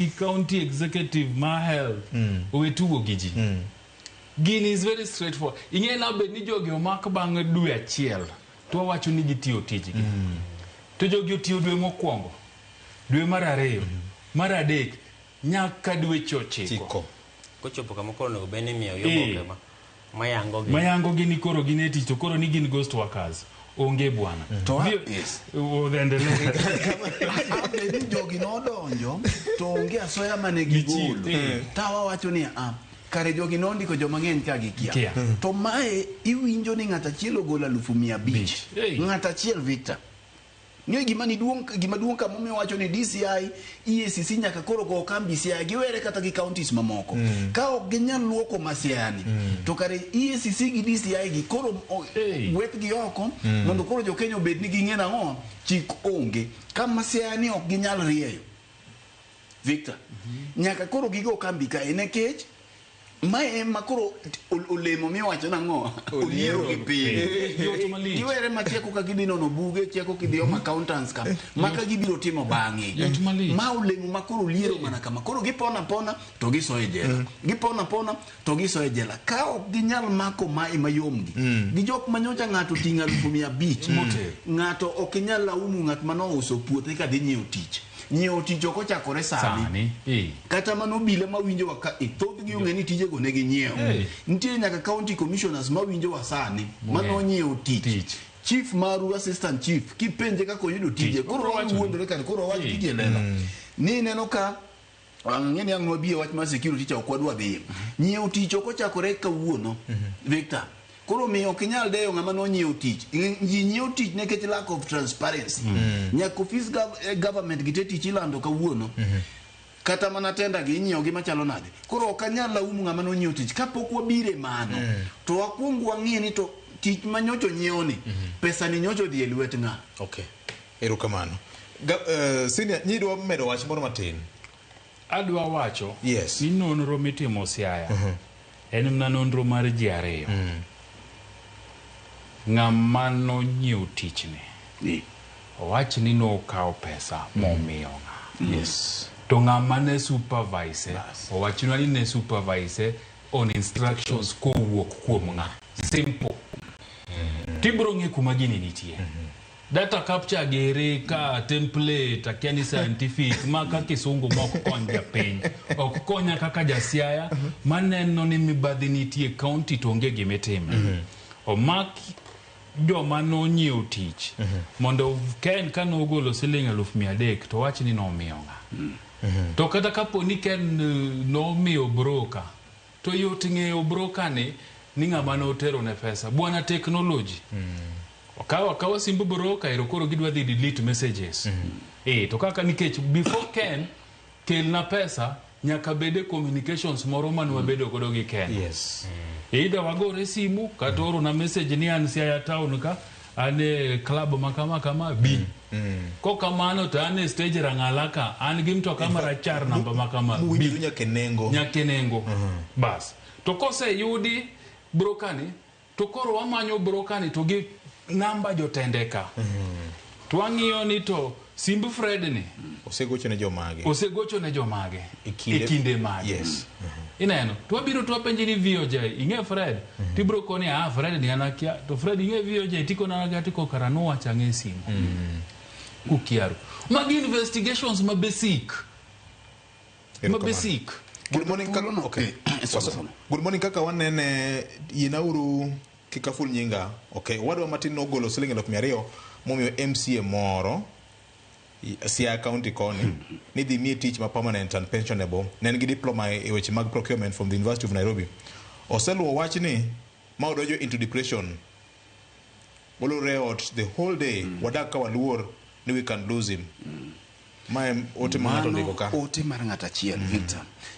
County executive ma health owe tugo gi ji. Gini is very straightforward. Ing'e na bed ni jogi omak bang' dwe achiel to wawacho ni gitiyo tijgi. To jogi otiyo dwe mokwongo, dwe mar ariyo, mar adek, nyaka dweche 9. Chiko. Kochopo kama koro onego bed ni imiyo gi oboke ma mayango gi. Mayango gi ni koro gin e tich to koro ni gin ghost workers. Onge bwana. To yes. Endelee. Abed ni jogi nodonjo to onge asoya mane gigolo. Tawa wacho ni a kare jogi nondiko joma ng'eny ka gikia. Kia. To mae iwinjo ni ng'at achiel ogolo 500,000. Hey. Ng'at achiel, Victor. Ng'e gima ni duong' gima duong' ka momiyo wacho ni DCI, EACC nyaka koro go kambi Siaya giwere kata gi counties mamoko. Ka ok ginyal luoko Masiaya ni, to kare EACC gi DCI gi koro Hey. wetgi oko mondo koro jo Kenya obed ni ging'e nang'o chik onge. Ka Masiaya ni ok ginyal rieyo. Victor, nyaka koro gigo kambi kae nikech mae ema koro olemo miwacho nang'o oliero gi piny. Yot malich. Giwere machieko ka gidhi nono buge, chieko kidhi omo accountants ka maka gibiro timo bang'e. Yot malich. Ma olemo ma koro oliero mana kama koro gipona pona to gisoyo e jela, gipona pona to gisoyo e jela. Ka ok ginyal mako mae mayom gi gi jok manyocha ng'ato oting'o 500,000 ng'ato ok inyal laumu ng'at manouso puothe kadhi nyiewo tich. Nyiewo tich ok ochakore sani. Sani. Kata mano obila mawinjowa ka e thothgi ong'e ni tijego ne ginyiewo. Nitie nyaka county commissioners mawinjowa sani manonyiewo tich. Tich. Chief maru, assistant chief, kipenje kaka oyudo tije Tich. koro Obiro wacho ni. wawuondore kare koro wawach tije lela ni ineno ka ang'e ni ang' wabi e wach mar security cha ok wadwa dhiye. Nyiewo tich ok ochakore kawuono, Victor. Koro miyo ok inyal deyo ng'ama nonyiewo tich. Ji nyiewo tich nikech lack of transparency. Nyaka ofis government gi te tich ilando kawuono. Kata mana tender gi inyiewo gi machalo nade. Koro ok anyal laumu ng'ama nonyiewo tich. Kapok wabire mano, to wakwong wang'i ni to tich manyocha onyiewo ni, pesa ni nyocha odhi e lwet ng'a. Okay. Erokamano. Senior, nyidwa medo wach moro matin. Adwa wacho ni nonro mitimo Siaya en mana nonro mar ji ariyo. Ng'ama nonyiewo tichni owach ni nokawo pesa momiyo ng'a. To ng'ama ne supervise owachnwa ni ne supervise on instructions kowuok kuom ng'a. Simple. Tibiro ng'e kuma gini nitie. Data capture gere ka template akia ni scientific ma ka kisungu mok kony japiny. Ok konya kaka jasiaya maneno ni mibadhi nitie county to onge gimitime. Omak joma nonyiewo tich mondo Ken ka nogolo siling 300,000 to wach ni nomiyo ng'a. To kata kapo ni Ken nomiyo broker to yot ng'eyo broker ni ng'ama notero ne pesa. Bwana technology. Okawo akawa simb broker ero koro gidwa dhi delete messages. To kaka nikech before Ken kelna pesa nyaka bede communications moro mane wabedo godo gi Ken. Either wagore simu kata orona message ni an Siaya town ka an e club ma kama kama bi. Kokamano to an e stage Rang'ala ka an gi mtoka marachar namba ma kama bi. Muwinjoru nyaka e nengo. Nyaka e nengo. Bas. To koseyudi broker ni to koro wamanyo broker ni to gi namba jotende ka. To wang'iyo ni to simb Fred ni osegocho ne jomage. Osegocho ne jomage. E kinde, e kinde mage. Ineno. To wabiro to wapenji ni VOJ, ing'e Fred? Tibiro koni ah Fred ni an akia. To Fred ing'e VOJ tikona an akia tiko kara nowacho ang'e e simu. Kukiaru. Magi investigations ma basic. Ma basic. Good morning kaka, okay. Good morning kaka wanene yienauru kik aful nyinga. Okay, wadwa matin nogolo siling 200,000 momiyo MCA moro Siaya County koni ni dhi miye tich ma permanent and pensionable. Ne en gi diploma e weche mag procurement from the University of Nairobi. Oseluwo wachni ma odonjo into depression. Olorore e ot the whole day. Wadak ka waluor ni we can lose him. Mae ote ma ng'ato ondiko ka. Ote mar ng'ato achiel, Victor.